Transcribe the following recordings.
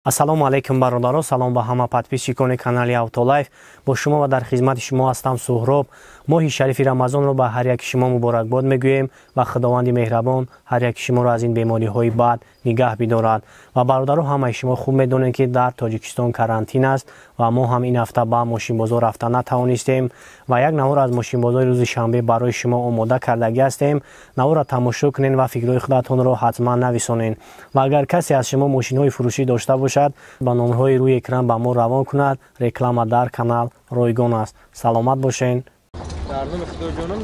Ассалому алайкум бародаро, салом ба ҳама подписчикони канали Автолайф. Бо шумо ва дар хизмати шумо ҳастам Суҳроб. Моҳи шарифи Рамазонро ба ҳар яки шумо муборакбод мегӯем ва Худованди меҳрабон ҳар яки шуморо аз ин бемориҳои бад нигаҳ бидорад. Ва бародаро, ҳамаи шумо хуб медонед, ки дар Тоҷикистон карантин аст ва мо ҳам ин ҳафта ба мошинбозор рафта натавонистем ва як навор аз мошинбозори рӯзи шанбе барои шумо омода кардагӣ ҳастем. Наворро тамошо кунед ва фикрҳои худатонро ҳатман нависонед. Ва агар касе аз шумо мошинҳои фурӯшӣ дошта бошад, ба номерҳои рӯи экран ба мо равон кунад. Реклама дар канал ройгон аст. Саломат бошед. Дар номи Худоҷонам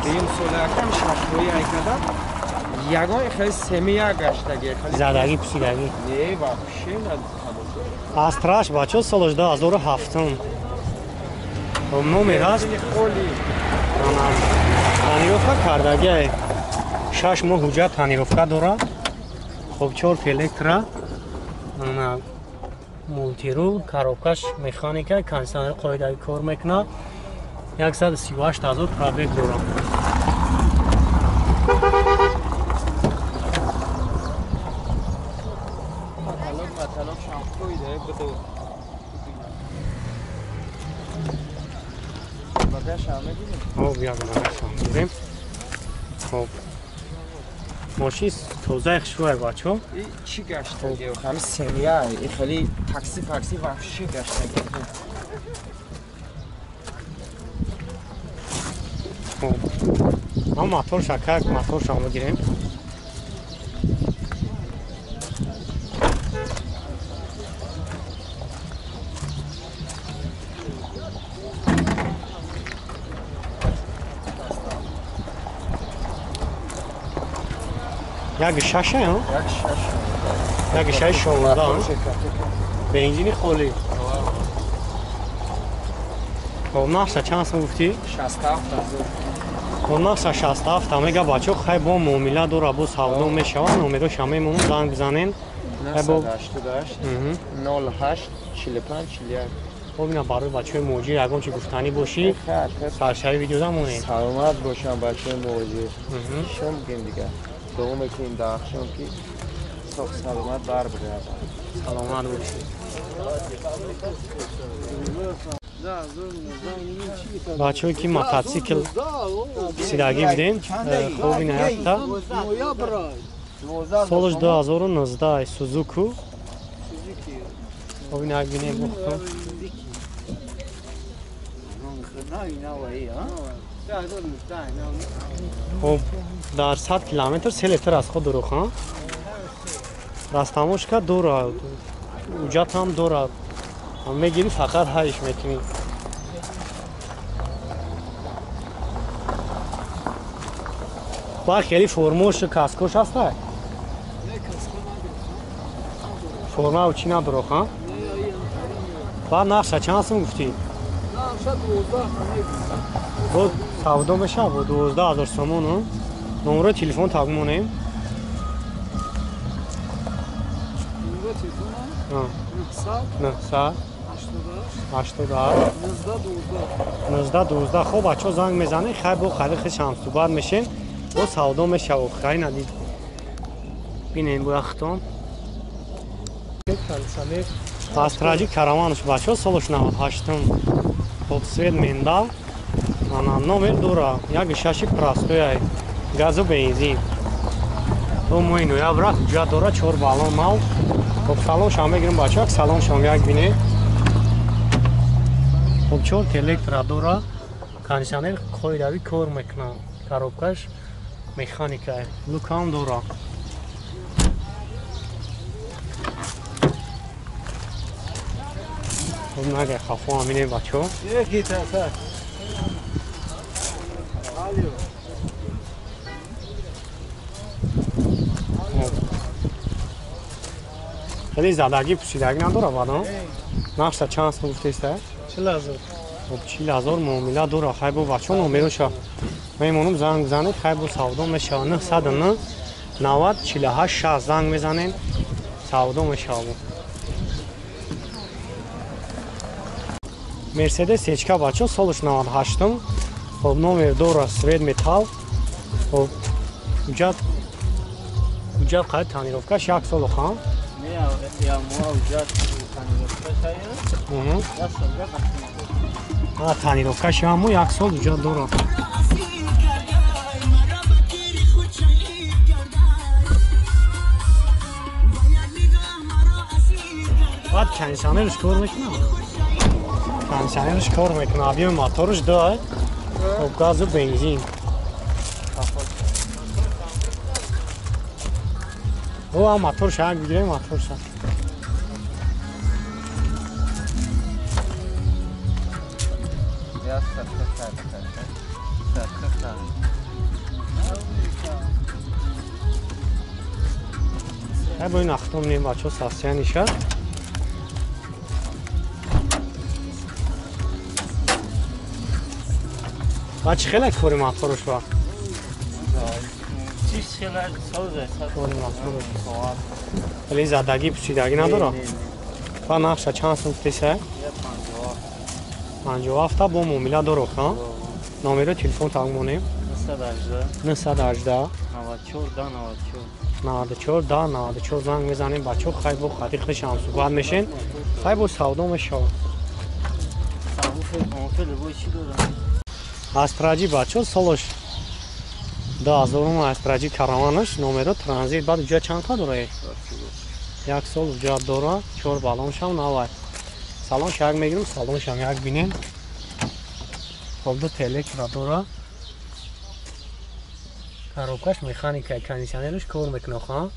дуюм сола якам шашҳои айкада ягон хеле семия гаштаги. Задагӣ пусидагӣ? Не, вообще на тамошо. Астраш бачо солаш 2007. Номер ҳаст. Тонировка кардагиай. 6 моҳ ҳуҷҷат тонировка дорад. Хоб 4 электро. Мултирул, коробкаш механика, кондиционер қоидави кор мекунад. 138 000 пробег дорад. Хоб, як багашам мегирем. Хоб. Мошин тозаи хушрӯй бачо. Чӣ гаштаги? Ҳами семия, хеле такси пакси вообще гаштаги. Хоб. Ма моторша как моторша мегирем. Як шаша, ҳа? Як шаша. Як шаш 16. Бензини холӣ. Хоб, нархша чанд сом гуфтӣ? 67 000. Хоб, нархша 67 мега бачо, хай бо муомила дора, бо савдо мешавад, номероша мемонам, занг бизанен. 988 08 45 41. Хоб, ина барои бачаҳои муҳоҷир ягон чи гуфтанӣ бошӣ, саршави видеода монед. Саломат бошам бачаҳои муҳоҷир. Шом бигем дигар. Дуо мекунем дар ахшом ки соғ саломат бар бигардад. Саломат бошед. Бачаҳое ки мототсикл писидагӣ будем, хоб ина якта солаш 2019 Сузуку. Хоб ина як бинем бухто. Хоб, дар 100 километр 3 литр аз худ дурух, ҳа? Растамошка дорад, ҳуҷҷат ҳам дорад. Мегирӣ фақат ҳайш мекунӣ. Ба хеле формош каскош ҳастай? Форма чӣ надорох, ҳа? Баъд нархша чанд сум гуфтӣ? Бо савдо мешавад бо 12 000 сомон. Номерои телефон табмонем. 900 88 19 12. Хоб, бачо занг мезанед, хай бо хари хишам суҳбат мешем, бо савдо мешавад. Хай надид. Бинем бо яхтон. Астраҷи караванш бачо солаш 98. Хоб, свет мендал. Ана номер дора. Як шаши простояй. Газу бензин. То моҳи ноябр ҳуҷҷат дора, 4 баллон нав. Хоб, салоншам мегирем бачо, як салоншам як бине. Хоб, 4 электро дора. Кондиционер қоидави кор мекунад. Коробкаш механика. Лукам дора. Хоб, нага хафо ҳам бинем бачо. Хеле задагӣ пусидагӣ надорад бадон. Нархша чанд сом гуфтеста? 40 000. Хоб, 40 000 муомила дорад. Хай бо бачо номероша мемонам, занг бизанед, хай бо савдо мешавад. 909 90 48 60 занг мезанед, савдо мешавад. Мерседес Ечка бачо солаш 98. Хоб, номер дорад, свет металл. Хоб, ҳуҷҷат қайд тонировкаш 1 сол ха? Не, Тонировка шаму як сол ҳуҷҷат дорад. Баъд кондиционерш кор мекунад? Кондиционерш кор мекунад. Объёми моторш 2, хоб газу бензин. О, моторш як бигирем, моторша. Бо ин ахтом нем бачо сасяниша. Ба чӣ хеле кори моторш ба? Кори моторш. Хеле задагӣ пусидагӣ надорад? Ба нақша чанд сум гуфтеса? 57 бо муомила дорад, ҳа? Номеро телефон тағмонем. 918 94 10 94 занг мезанем бачо, хай бо хати худаш ҳам суҳбат мешен, хай бо савдо мешавад. Астраҷи бачо солаш 2000 Астраҷи караванаш номеро транзит. Баъд уҷа чанд қа дора? Як сол уҷа дора, 4 баллоншам навай. Салон шак мегирем, салоншам як бинем. Хоб ду электро дора. Коробкаш механика, кондиционерш кор мекунад, ха?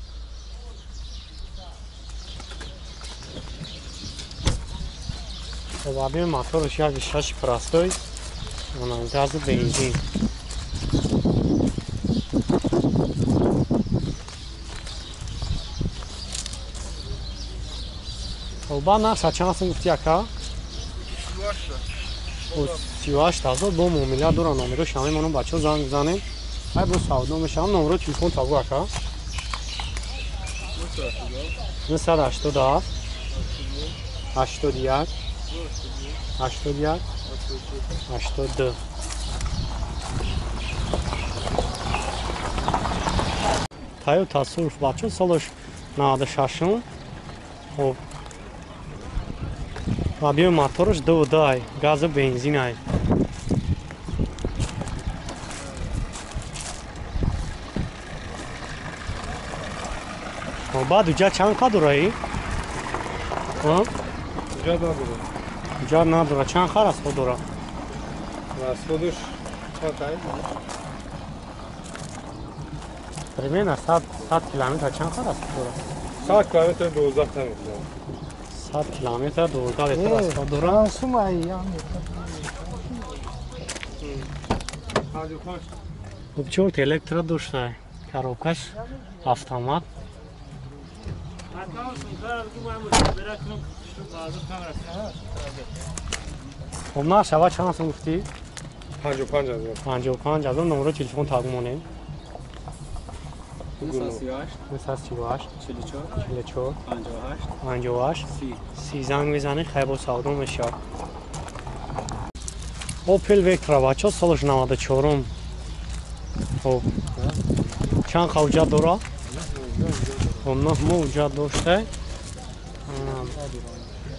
Хоб объёми моторш 1.6 простой, газу бензин. Хоб ба нарха чанд сум гуфти ака? 38 ҳазор бо муомила дора. Номеро шама мемонам бачаҳо занг бизанем. Хай бо савдо мешавам. Номеро телефон табу ака? 987 81 81 82. Toyota Surf бачаҳо солаш 96. Хоб объёми моторш 2.2, газу бензин ай. Баъд уҷа чанд қа дораи? Уҷа надора. Уҷа надора. Чанд қа расход дора? Расходш чанд қа? Примерно 100 километр чанд қа расход дора? 100 километр 12 та мекунад. 100 километр 12 литр расход дора. Хуб чорт электро дошта. Коробкаш автомат. Хоб нарх шава чанд сум гуфтӣ? 55 ҳазор. 55 ҳазор. Номеро телефон тағмонем. 938 44 58 30 занг мезанед, хай бо савдо мешавад. Opel Vectra бачо солаш 94. Хоб чанд қа ҳуҷҷат дора? Хоб 9 моҳ ҳуҷҷат дошта.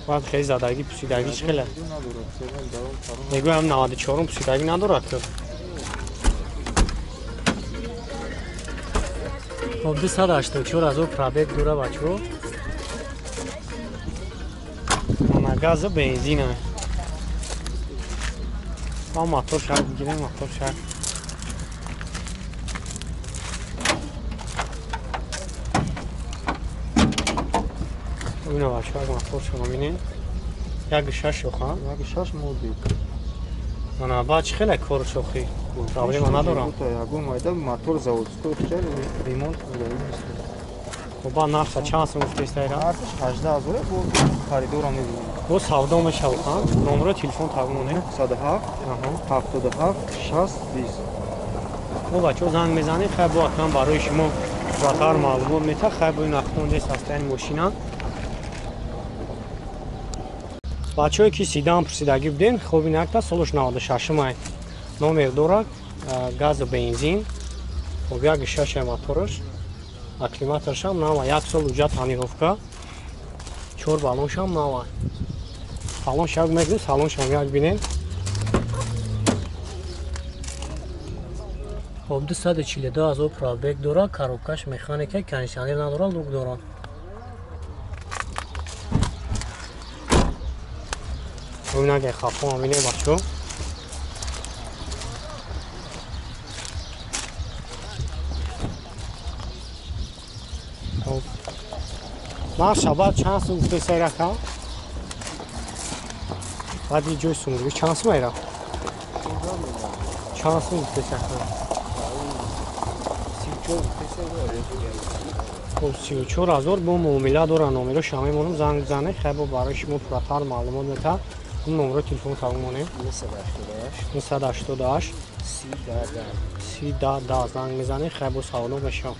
Баъд хеле задагӣ пусидагӣ чӣ хеле? Мегӯям 94 пусидагӣ надорад ки. Хоб 284 ҳазор пробег дора бачо. Ана газу бензин. Ма мотор шак бигирем, мотор шак. Ина бачо мотор шумо бинед. 1.6 ха? 1.6 модик. Ана ба чӣ хеле кор шохи? Проблема надорам. Ягон майда мотор заводской хеле ремонт Хоб ба нарха чанд сум гуфтест айра? Нархаш 18 ҳазор бо харидорам мебинем. Бо савдо мешавад, ха? Номеро телефон тағмонем. 907 77 60 20. Бо бачаҳо занг мезанед, хай бо ҳатман барои шумо батар маълумот метаҳад. Хай бо ин ахтон дест ҳастаяни мошина. Бачаҳое ки седан пурсидагӣ буден, хоб ин якта солаш 96 май номер дорад, газу бензин. Хоб 1.6 мотораш, акклиматоршам нава, як сол ҳуҷҷат тонировка. 4 баллоншам нава. Салон шак мегирем, салон шам як бинем. Хоб 242 ҳазор пробег дора, коробкаш механика, кондиционер надора, люк дора. Бубинед, хафо ҳам бинед бачо. Нарх баъд чанд сум гуфте сайрака? Баъди ҷои сумургӣ чанд сум айра? Чанд сум гуфте сайрака? Хоб 34 ҳазор бо муомила дора, номеро шама мемонам, занг бизанед, хай бо барои шумо пурратар маълумот метаҳад. Номеро телефон тавон монем. 988 30 10 занг мезанед, хай бо саволо мешавам.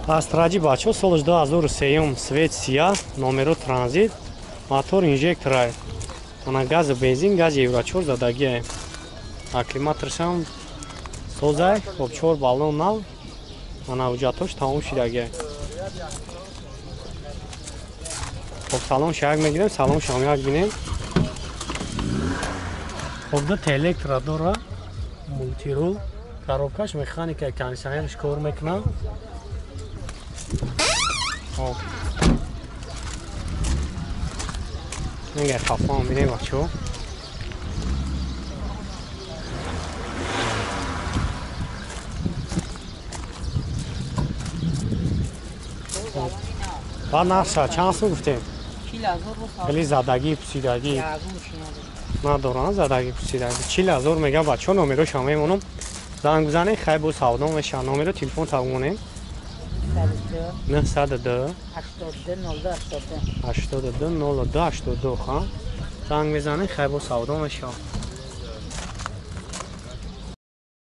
Астраҷи бачо соли 2003 свет сия, номеро транзит, мотор инжекторай. Ана гази бензин, гази Евро 4 задагиай. Акклиматоршам созай, хоб 4 баллон нав. Ана ҳуҷҷатош тамом шидагиай. Хоб салон шаяк мегирем, салон шам як бинем. Хоб ду электро дора, мултирул, коробкаш механика, кондиционерш кор мекунад. Хоб нега хафон бинем бачо. Баъд нархша чанд сум гуфтем? Хеле задагӣ пусидагӣ надоранд, задагӣ пусидагӣ. 40 ҳазор мегӯям бачо, номерошам мемонам. Занг бизанед, хай бо савдо мешавад. Номеро телефон тавонем. 902 82 02 82 ха. Занг мезанед, хай бо савдо мешавад.